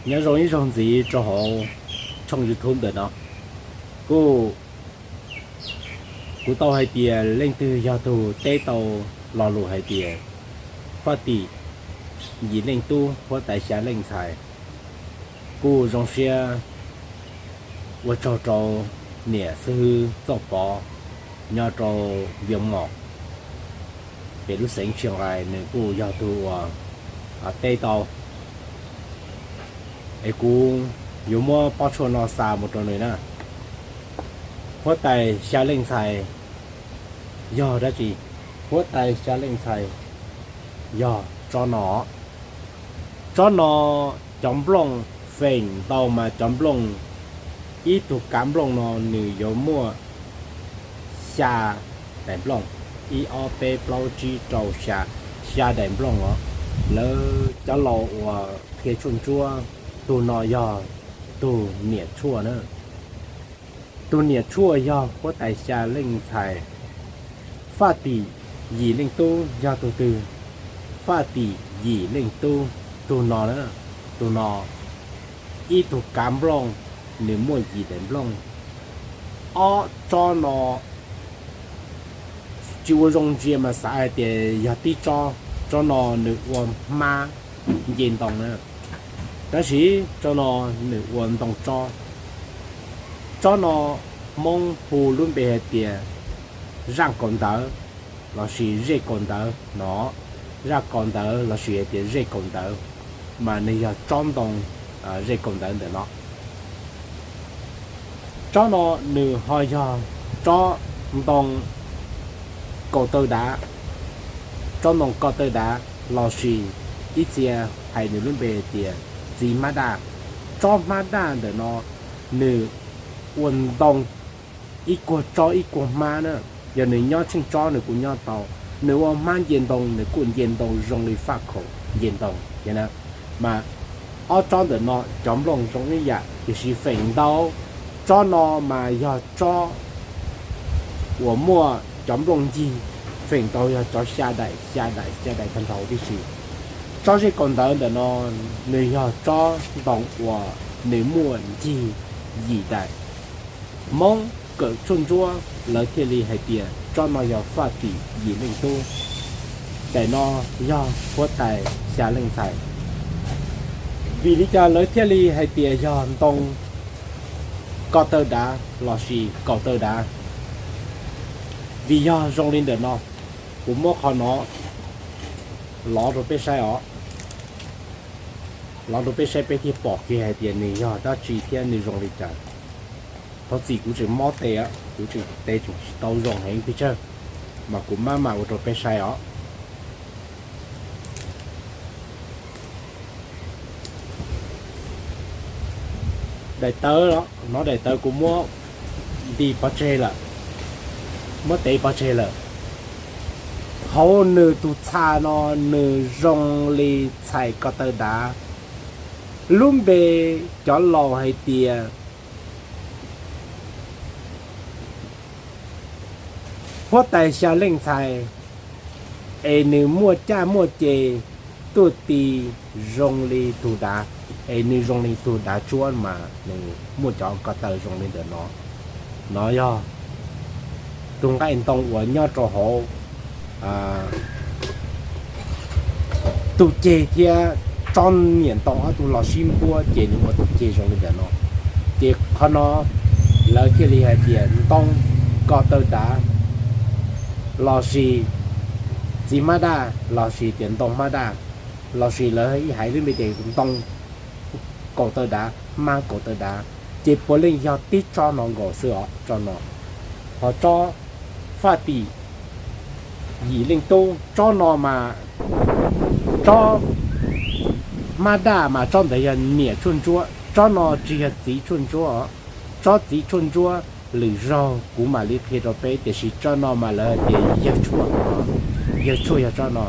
Nyob zoo ib zaug ntxiv rau hauv tshooj YouTube ntawm no. Kuj, kuv tau hais tias leej twg yog tus teb tau lo lus hais tias Faj Tim Yim Leej Tub huab tais xya leej ntxhais, kuj zoo siab ua tsaug rau niam xib hwb Txoj Pov nyob rau Vias Mom, pem lub xeev Tsia Nqais, nws kuj yog tus uas teb tau. Es kuv yuav muab pob tshuaj no xa mus rau nws na. Huab tais xya leej ntxhais yog dab tsi? Huab tais xya leej ntxhais yog tsob no. Tsob no cov nplooj feem ntau mas cov nplooj, ib tug kav nplooj no nws yuav muaj xya daim nplooj, ib ob peb plaub tsib rau xya, xya daim nplooj os. Lawv cov laus uas qhia tshuaj ntsuab, tus no yog tus niam tshuaj na. Tus niam tshuaj yog huab tais xya leej ntxhais. Faj Tim Yim Leej Tub yog tus twg? Faj Tim Yim Leej Tub, tus no na, tus no ib tug kav nplooj, nws muaj yim daim nplooj. Ob tsob no tsis ua zoo ntsia mas xav hais tias yog tib tsob. Tsob no nws ua hmab nce ntoo na, tab sis tsob no nws ua ntoo tsob. Tsob no Hmoob hu lub npe hais tias zaj kaus ntawv lossis zej kaus ntawv no. Zaj kaus ntawv lossis hais tias zej kaus ntawv, mas nws yog tsob ntoo zej kaus ntawv ntawm no. Tsob no nws ho yog tsob ntoo kaus taw dav, tsob ntoo kaus taw dav lossis ib txhia hais nws lub npe tias txiv hmab daj. Tsob hmab daj ntawm no nws ua ntoo ib kuag tsob ib kuag hmab na. Yog nws nyob tsheej tsob nws kuj nyob tau. Nws ua hmab nce ntoo nws kuj nce ntoo zoo li faj khaum nce ntoo thiab na. Mas ob tsob ntawm no cov nplooj zoo ib yam tiam sis feem ntau tsob no mas yog tsob uas muaj cov nplooj ncig, feem ntau yog cov xya daim xya daim xya daim tag nrho tib si. Tsob zej kaus ntawv ntawm no nws yog tsob ntoo uas nws muaj ncig yim daim. Hmoob kawm tshuaj ntsuab lawv thiaj li hais tias tsob no yog Faj Tim Yim Leej Tub, daim no yog huab tais xya leej ntxhais. Vim li cas lawv thiaj li hais tias yog ntoo kaus taw dav lossis kaus taw dav? Vim yog zoo li ntawm no, kuv muab qhov no lov rau peb saib os. Lov rau peb saib peb thiaj pom kiag hais tias nws yog dab tsi thiab nws zoo li cas. Thov txim kuv tseem mob tes, kuv tseem tes tseem tsis tau zoo heev pes tsawg, mas kuv maj mam ua rau peb saib os. Daim tawv no, daim tawv kuv muab nti pov tseg lawm, muab tev pov tseg lawm. Hauv nws tus txha no nws zoo li txhais ko taw dav. Lub npe cov laus hais tias huab tais xya leej ntxhais, es nws muaj caj muaj ces tuaj ti zoo li tug dav, es nws zoo li tug dav tsuab mas nws muaj cov ko taw zoo li ntawm no. No yog tus nqaij ntoo uas nyob rau hauv tus ceg thiab tsob niam ntoo ob tug los sib npuab ces nws ua tus ceg zoo li ntawm no. Ces qhov no lawv thiaj li hais tias ntoo ko taw dav lossis txiv hmab daj lossis tias ntoo hmab daj, lossis lawv ib hais lub npe tias ntoo kaus taw dav, hmab kaus taw dav, ces puav leej yog tib tsob no nkaus xwb os, tsob no. Ho tsob faj tim yim leej tub, tsob no mas tsob hmab daj mas tsob ntawd yog niam tshuaj ntsuab, tsob no tsis yog txiv tshuaj ntsuab os. Tsob txiv tshuaj ntsuab lwm zaug kuv mam li qhia rau peb, tiam sis tsob no mas lawv tias yawg tshuaj, yawg tshuaj yog tsob no.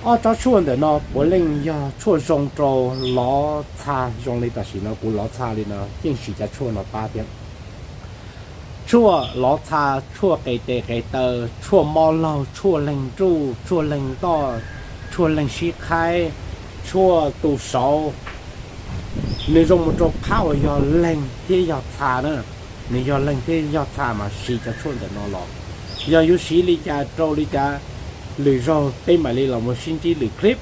Ob tsob tshuaj ntawm no puav leej yog tshuaj zoo rau lov txha zoo li tam sim no kuv lov txha li no yeej siv cov tshuaj no pab thiab. Tshuaj lov txha, tshuaj qe tes qe taw, tshuaj mob laug, tshuaj leeg nruj, tshuaj leeg ntoj, tshuaj leeg sib qhaib, tshuaj tu saud, Nws zoo mus rau qhab uas yog leeg thiab yog txha na. Nws yog leeg thiab yog txha mas siv cov tshuaj ntawm no los. Yog yuav siv li cas rau li cas, lwm zaug peb mam li los mus sib ntsib lwm clip.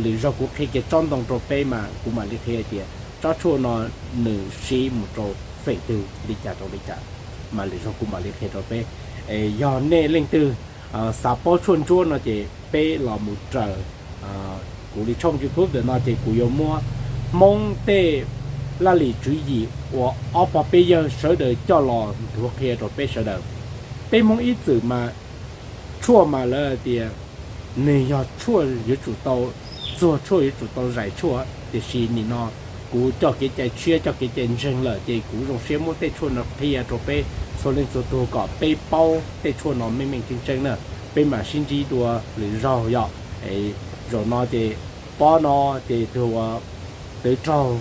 Lwm zaug kuv qhia kiag tsob ntoo rau peb mas kuv mam li qhia tias tsob tshuaj no nws siv mus rau feem twg li cas rau li cas, mas lwm zaug kuv mam li qhia rau peb. Yog nej leej twg xav paub tshuaj ntsuab no ces peb los mus raws kuv li tshooj YouTube ntawm no ces kuv yuav muab Hmoob tej laj lim tswv yim uas ob pog peb yawg sawv daws coj los nthuav qhia rau peb sawv daws. Peb Hmoob ib txwm mas tshuaj mas lawv tias nws yog tshuaj yuav tsum tau txuag tshuaj, yuav tsum tau zais tshuaj, tiam sis nim no kuv coj kev cai tshiab coj kev cai ntseeg lawm ces kuv zoo siab muab tej tshuaj no qhia rau peb txhua leej txhua tug kom peb paub tej tshuaj no meej meej tseeb tseeb na. Peb mam sib ntsib dua lwm zaug yom. Zaum no ces pob no ces tug uas twv raug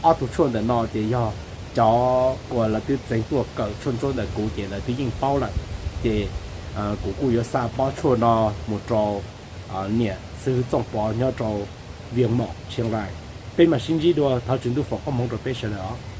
ob tug tshuaj ntawm no ces yog cov uas lawv twb txeev tuaj kawm tshuaj ntsuab ntawm kuv ces lawv twb yeej paub lawm. Ces kuv kuj yuav xa pob tshuaj no mus rau niam xib hwb Txooj Pov nyob rau Vias Mom Tshiab Lais. Peb mam sib ntsib dua, thov Tswv Ntuj foom koob hmoov rau peb sawv daws os.